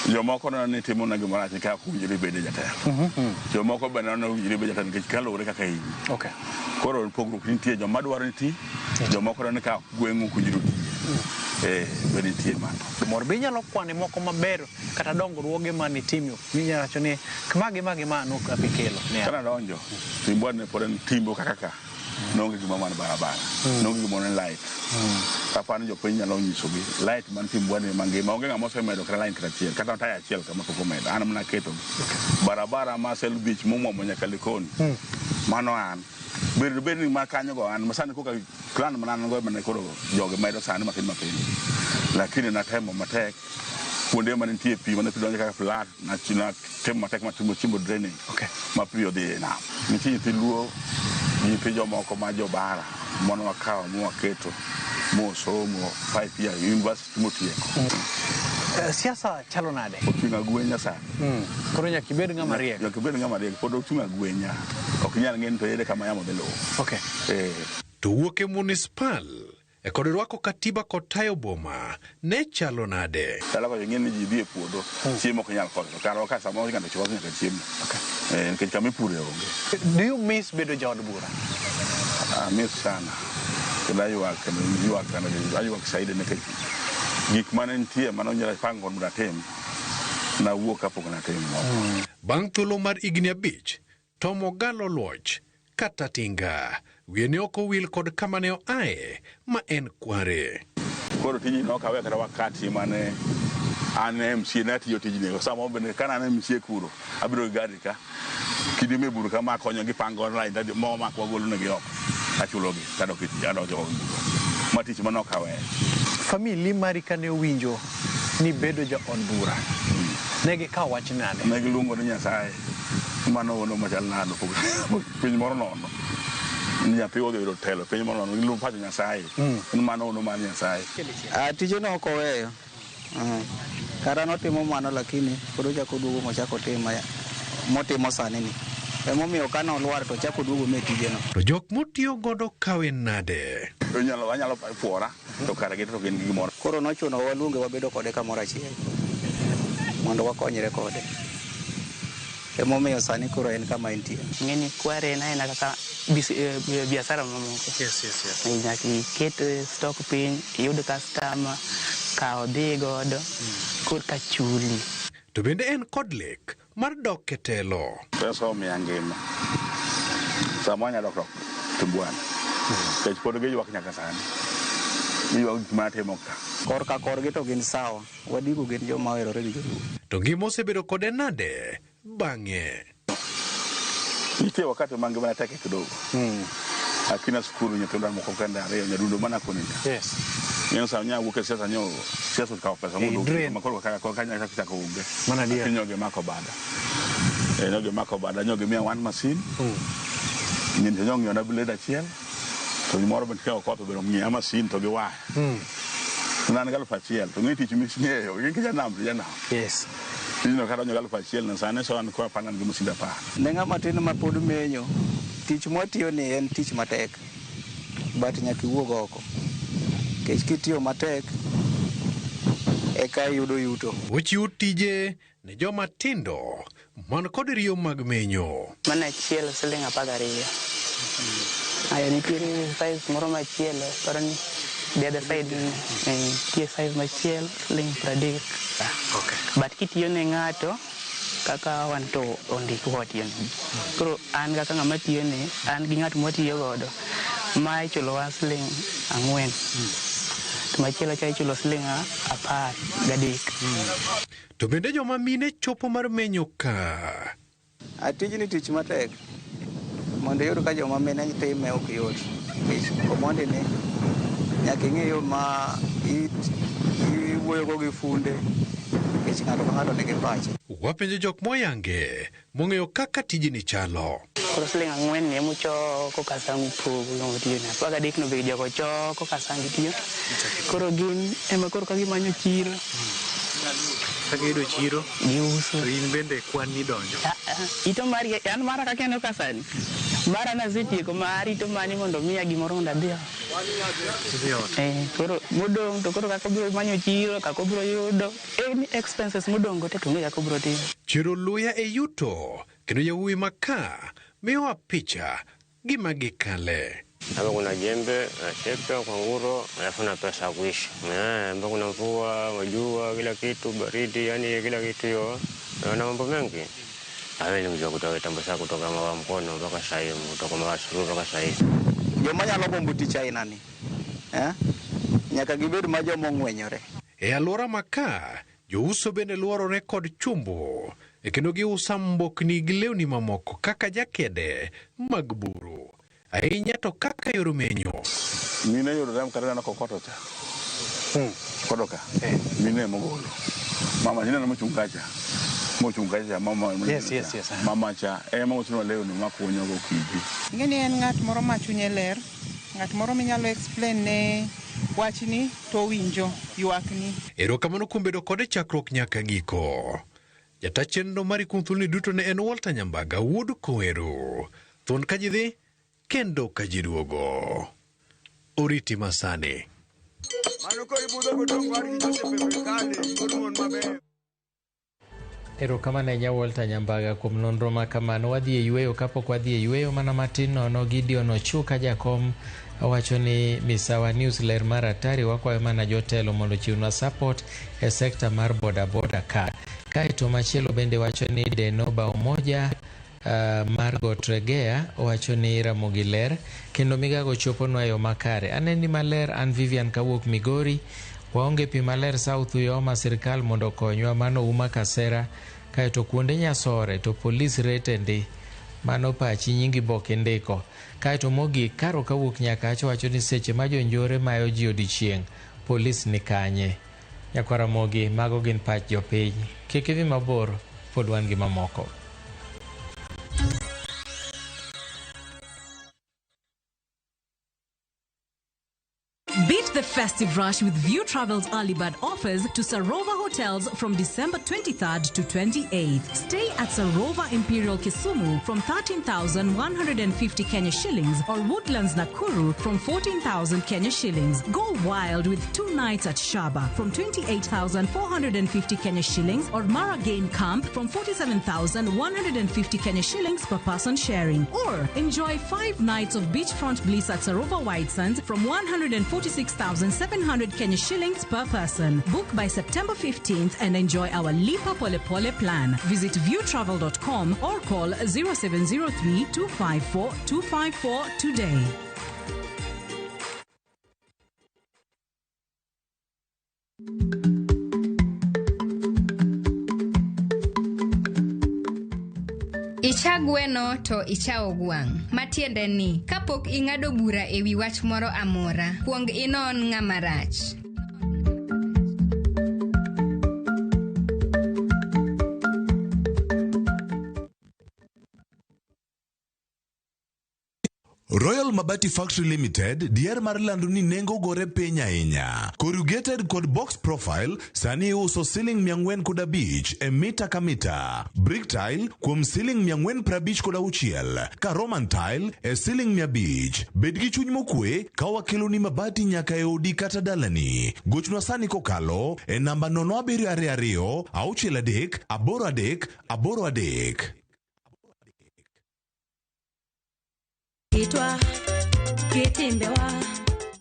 Jomoko neno ni timo na gimoro rach nikech ok owinjore ibed jatelo. Jomoko be neno ni owinjore ibed jatelo nikech kaluwore kaka in. Koro pogruok nitie, joma dwaro ni ti, jomoko neno ni ka gweng'u ok owinjore oti. Be nitie mano.
Moro be inyalo kwane moko maber kata dongruoge mane itimo minyalo wacho ni ma gi ma gi ma nok apikelo.
Kana donjo, Timbwani ne pod en timbo kaka ka. Noonge gima man barabara. Noonge gimoro ni light. Aparo ni jopiny nyalo nyisogi light man Timbwani mangima onge ng'ama osemedo kata line kata achiel kata taya achiel kama pok omedo an mana aketo barabara ma Sel Beach momwomo nyaka Likoni mano an bedo bed ni ma kanyo go an masani koka plan mana an go mane koro jogi medo sani matin matin lakini natemo matek kuonde mane nitie pi mane pi donjo kaka flat natemo matek matimo chimbo drainage ma pi odhi e nam. Nitie nyithi luo nyithi jomoko ma jobara mane wakawo mwaketo mosomo 5 years university motieko.
Siasa chalo nade?
Oting'o agwenya sani.
Koro nyaka ibed ng'ama riek.
Nyaka ibed ng'ama riek pod oting'o agwenya. Ok inyal ng'e ni to ere kama yamo dhi luwo.
To wuok e municipal e kod rwako katiba kod tayo boma ne chalo nade?
Dala kocha ing'e ni ji dhi e puodho, chiemo ok inyal koso. Karwa ka samoro ng'ato chwako nyaka chiemo. Nikech kama ipure onge.
Do you miss bedo jaod bura?
Miss sana. Kendo aywak, kendo ywak, kendo aywak saidi nikech gik mane nitie mane onyalo pango mondo atim, nawuok kapok natimo moko.
Bang' thuolo mar higni 5, Tom Ogalo Luoch kata Tinga wiye ne ok owil kod kama ne oaye ma en Kware.
Koro tijni ne ok awe kata wakati mane an MCA ne atiyo tijni. Samoro bende kane an MCA kuro, abiro gi gari ka, kidi me bur kama akonyo gi pango line mo mak wagolo negi oko, achulogi tadok e tich, adok e bura. Ma tich mane ok aweyo.
Famili mari kane owinjo ni bedo jaod bura, ne gikawo wach nade?
Ne giluongo ni Nyasaye. Mano ono machal nade piny moro nono. Ni nyathi odhi yudo telo piny moro nono giluwo pacho Nyasaye. En mano ono mar Nyasaye.
Ah, tijeno ok oweyo. Kata notimo mano lakini pod ochako oduogo mochako otimo motimo sani ni. Emomiyo ka nolwar to ochako oduogo me tijeno.
To jok motiyo godo kawe nade?
Inyalo anyalo puora to kare gi to gin gi gimoro.
Koro nochuno waluonge wabedo kode kamoro achiel mondo wakonyre kode. Emomiyo sani koro en kama entie.
Ng'eni kware en aena kaka biashara mamoko.
Yes.
Nyaka iket stock piny, iyud customer, kaw dhi godo, korka chuli.
To bende en kod lek mar dok e telo.
Pesa omiya ngima. Sama anyalo dok to bwana. Nikech pod giywak nyaka sani. Giywak gik matimo ka.
Korka korgi to gin sawa. Wadigo gin joma oherore gi joluo.
To ngima osebedo kode nade bang'e?
Nitie wakati ma ngimana tek kidogo. Akina skulu nyithindo moko kende ariyo nyadundo mana koni.
Yes.
Ng'eyo sa nya wuok e siasa nyo siasa okawo pesa mondo
drain.
ma koro kaka kaka nyaka chako onge.
Mana adier.
Lakini nyogi mako bada. Nyogi mako bada nyogi miya one machine. Nyinto nyo ng'iyo na blade achiel. To gimoro bende ka okoth obedo ng'iya machine to gi waya. Nan gi 1000 to ng'e tich misng'eyo in kijanam to ijanam.
Yes.
Tijno kata nyo gi 1000 na sani so an kwa panan gi masinde 10.
Ne ng'ama tin ma pod menyo, tich mwatiyo ni en tich matek. But nyaka iwuog oko. Nikech kitiyo matek, eka iyudo yuto.
Ochiwo tije ne joma tindo man kod riyo mag menyo.
Mano achiel siling 12. Aya nitiere size moro machielo, paro ni the other side nitie size machielo siling 30.
Okay.
But kitiyo ne ng'ato kaka wan to ondikwa watiyo ne ji. Koro an kaka ng'ama tiyo ne, an gi ng'at mwatiyo godo ma ichulowa siling 4. To machielo cha ichulo siling 13.
To bende joma mine chopo mar menyo ka?
Tijni tich matek. Mondo iyud ka joma mine time ok yot. Nikech omondi ni nyaka ing'e yo ma iwuoyogo gi funde nikech ng'ato ka ng'ato nigi pache.
Wapenjo jok moyange mong'eyo kaka tijni chalo.
Koro siling 4 ni emuchoko kasang upogo ng'ama tiyo ne. 13 no be jogo choko kasang gitiyo. Koro gin ema koro ka gimanyo chiro.
Ka giyudo chiro,
giuso.
To in bende kwan ni donjo.
Ito mari, an mara kaka aneno ka sani. Mara nasetieko ma arito mani mondo miya gimoro mondo adhi ot.
Idhi ot.
Koro modong' to koro kaka obiro manyo chiro, kaka obiro yudo any expenses modong' go te to onge kaka obiro timo.
Chiro luya e yuto kendo yawuowi ma ka miyowa picha gima gikale.
Hapa kuna jembe na chepe kwa nguro, alafu na pesa ya kuishi. Hapa kuna mvua, jua, kila kitu, baridi, yani kila kitu hiyo. Na mambo mengi. Hawe ni mzee kutoka kitambo sana, kutoka mawa mkono mpaka sasa hivi, kutoka mawa suru mpaka sasa hivi.
Joma nyalo gombo tich aina ni. Nyaka gibed ma joma ong'wenyore.
E alwora ma ka, jouso bende luorore kod chumbo, e kendo giuso mbokni gi lewni mamoko kaka jakede mag buru. Ahinya to kaka yor menyo.
Mine yudo rem kata neno kokoto cha. Koto ka. Mine mogolo. Mama ineno mochung' kacha. Mochung' kacha mama.
Yes.
Mama cha ema uso lewni makunyo gokinyi.
Ing'e ni en ng'at moro ma chunye ler, ng'at moro minyalo explain ne wachni to owinjo ywakni.
Erokamano kuom bedo kode chakruok nyaka giko. Jata chenro mari kuom thuoloni duto ne en Walter Nyambaga wuod Koero. Thuon ka ji dhi kendo ka ji duogo. Oriti masani.
Mano koro ibudho godong' war gi Joseph Ebrikale, kod mon maber.
Erokamano ahinya Walter Nyambaga kuom nonro ma kamano. Wadhi e yweyo, kapok wadhi e yweyo mana matin nono, Gideon Ochuka jakom owacho ni Misawa News ler mar atari, wakwayo mana jotelo mondo ochiwnwa support e sekta mar boda boda ka. Kaeto machielo bende wacho ni Denoba Umoja Margot Regea owacho ni Ramogi ler kendo migago choponwa e yo makare. Aneni maler an Vivian kawuok Migori. Waonge pi maler South Uyoma, sirikal mondo okonywa. Mano Uma Kasera. Kaeto kuonde Nyasore to polis rete ndi. Mano pachi nyingi bok indiko. Kaeto mogik Karo kawuok Nyakach wacho ni seche ma jonjore mayo ji odiochieng', polis ni kanye? Nyakwar Ramogi, mago gin pach jopiny. Kik idhi mabor, pod wan gi mamoko.
festive rush with View Travel's early bird offers to Sarova Hotels from December 23rd to 28th. Stay at Sarova Imperial Kisumu from 13,150 Kenya shillings or Woodlands Nakuru from 14,000 Kenya shillings. Go wild with 2 nights at Shaba from 28,450 Kenya shillings or Mara Game Camp from 47,150 Kenya shillings per person sharing. Or enjoy 5 nights of beachfront bliss at Sarova White Sands from 146,700 Kenya shillings per person. Book by September 15th and enjoy our Lipa Pole Pole plan. Visit viewtravel.com or call 0703 254 254 today.
Icha gweno to ichawo gwang'. Matiende ni, kapok ing'ado bura e wi wach moro amora, kuong inon ng'ama rach.
Royal Mabati Factory Limited dier mar lando ni nengo gore piny ahinya. Corrugated kod box profile sani iuso siling 405 e mita ka mita. Brick tile kuom siling 456 ka Roman tile e siling 500. Bed gi chuny mokwe ka wakeloni mabati nyaka e odi kata dalani. Gochnwa sani kokalo e namba 0722 63 83 83.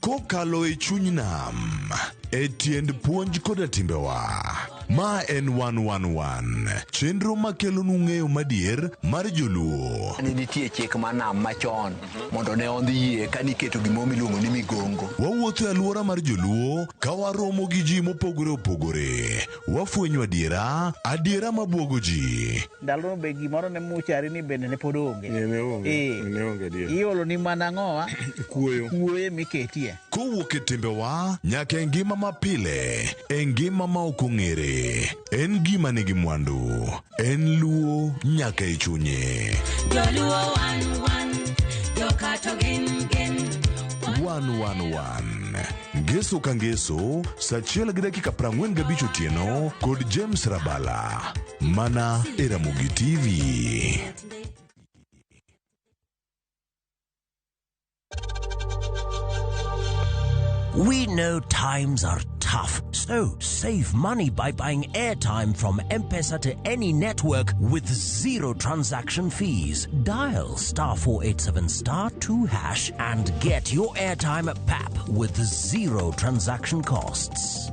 Kokalo e chuny nam, e tiend puonj koda timbewa. Ma en 111, chenro makelonu ng'eyo madier mar joluo.
Ne nitie chik mar nam machon mondo ne ondhi yie ka niketo gimoro miluongo ni migongo.
Wawuotho e alwora mar joluo ka waromo gi ji mopogore opogore. Wafwenyo adiera, adiera mabuogo ji.
Ndalono be gimoro ne muchari ni bende ne pod onge.
Ne onge adier.
Iolo ni mana ang'owa?
Kuoyo.
Kuoyo miketie.
Kowuok e timbewa nyaka e ngima mapile, e ngima ma ok ong'ere. En gima nigi mwandu, en luo nyaka e chunye.
Joluo wan wan, jokato gin gin.
111 Ngeso ka ngeso, saa 1:45 otieno kod James Rabala, mana e Ramogi TV.
We know times are tough, so save money by buying airtime from M-Pesa to any network with zero transaction fees. Dial *487*2# and get your airtime at PAP with zero transaction costs.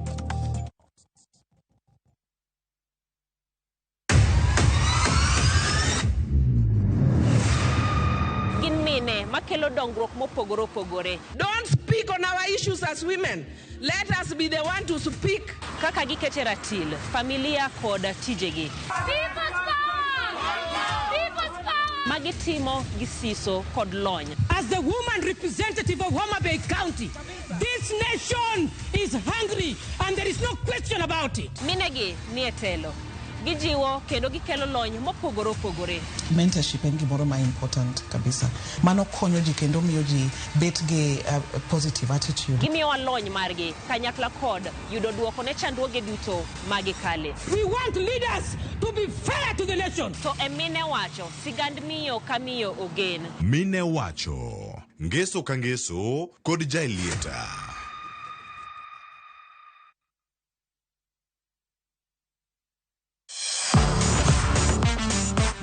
Gin mine makelo dongruok mopogore opogore.
Don't speak on our issues as women. Let us be the one to speak.
Kaka gikete ratil, familia kod tijegi.
People's power! People's power!
Magitimo gi siso kod lony.
As the woman representative of Homa Bay County, this nation is hungry and there is no question about it.
Minegi nie telo. Gijiwo kendo gikelo lony mopogore opogore.
Mentorship en gimoro ma important kabisa. Mano konyo ji kendo miyo ji bet gi positive attitude.
Gimiyowa lony margi kanyakla kod yudo duoko ne chandruoge duto magikale.
We want leaders to be fair to the nation.
To e mine wacho, sigand miyo ka miyo ogen.
Mine wacho, ngeso ka ngeso kod Jaelieta.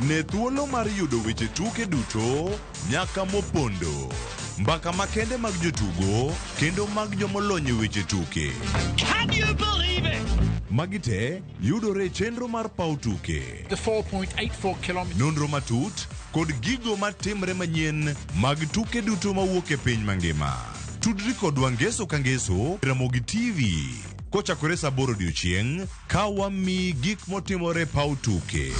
Ne thuolo mar yudo weche tuke duto nyaka mopondo, mbaka makende mag jotugo kendo mag jomolony e weche tuke.
Can you believe it?
Magi te yudore e chenro mar paw tuke.
The 4.84 kilometers.
Nonro matut kod gigo matimre manyien mag tuke duto mawuok e piny mangima. Tudri kodwa ngeso ka ngeso Ramogi TV kochakore saa 8 odiochieng' ka wamiyi gik motimore paw tuke.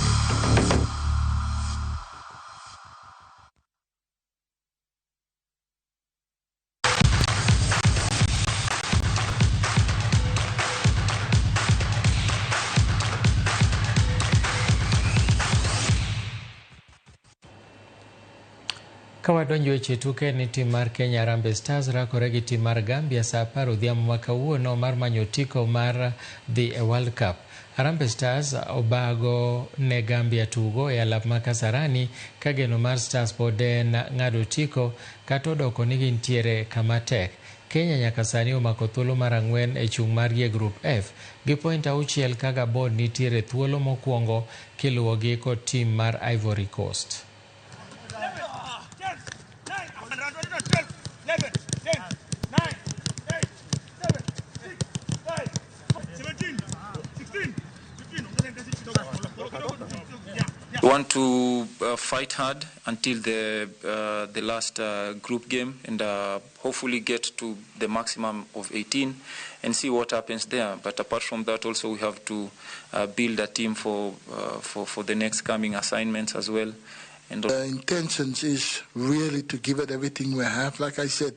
Ka wadonjo weche tuke ni tim mar Kenya Harambee Stars rakore gi tim mar Gambia saa 10 odhiambo ma kawuono mar manyo otiko mar dhi e World Cup. Harambee Stars obago ne Gambia tugo e alap ma Kasarani ka geno mar Stars pod en ng'ado otiko kata odoko ni gintiere kama tek. Kenya nyaka sani omako thuolo mar 4 e chung' margi e Group F gi point 6 ka Gabon nitiere thuolo mokwongo kiluwogi kod tim mar Ivory Coast.
We want to fight hard until the last group game and hopefully get to the maximum of 18 and see what happens there. But apart from that, also we have to build a team for the next coming assignments as well. And
the intentions is really to give it everything we have. Like I said,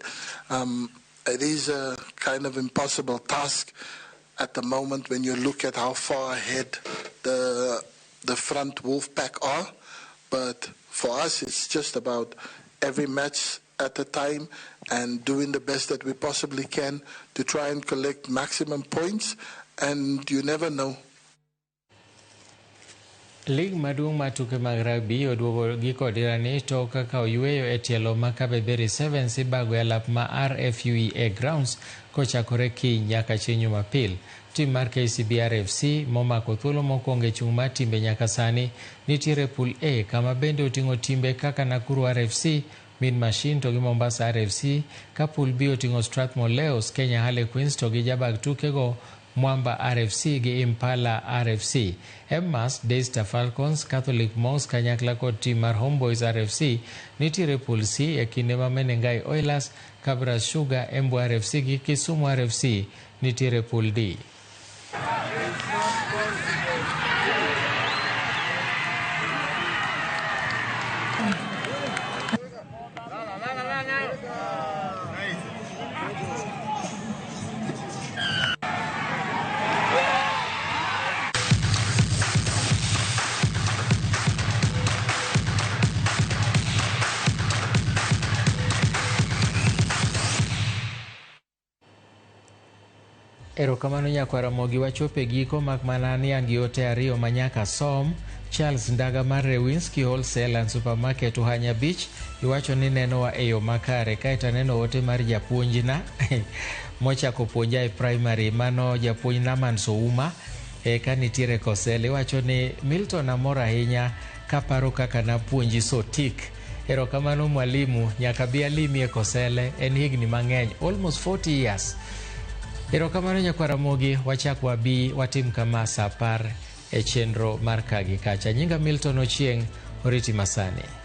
it is a kind of impossible task at the moment when you look at how far ahead the front wolf pack are, but for us it's just about every match at a time and doing the best that we possibly can to try and collect maximum points, and you never know.
Lig maduong' mar tuke mag rugby oduogo gi kodirani to kaka oyweyo e tielo ma Kabeberi Sevens ibago e alap ma RFUEA Grounds kochakore kiny nyaka chieng' Jumapil. Tim mar KCB RFC momako thuolo mokwongo e chung' mar timbe nyaka sani nitiere pool A kama bende oting'o timbe kaka Nakuru RFC, Min Machine to gi Mombasa RFC, ka pool B oting'o Strathmore Leos, Kenya Harlequins to gi jabag tukego Mwamba RFC gi Impala RFC. Emmas, Daystar Falcons, Catholic Monks kanyakla kod tim mar Homeboys RFC nitiere pool C e kinde ma Menengai Oilers, Kabras Sugar, Embu RFC gi Kisumu RFC nitiere pool D. Erokamano nyakwar Ramogi, wachopo e giko mak mana ni an gi ote ariyo ma nyaka som. Charles Ndaga mar Rewinski Wholesale and Supermarket Uhanya Beach iwacho ni nenowa e yo makare. Kaeto aneno ote mar japuonjna mochako puonja e primary, mano japuonj Naman Souma ka nitiere Kosele. Iwacho ni Milton amor ahinya kaparo kaka napuonji sotik. Erokamano mwalimu, nyaka bi alimi e Kosele, en higni mang'eny, almost 40 years. Erokamano nyakwar Ramogi, wachak wabi watim kama saa 10 e chenro mar kagi kacha. Nyinga Milton Ochieng', oriti masani.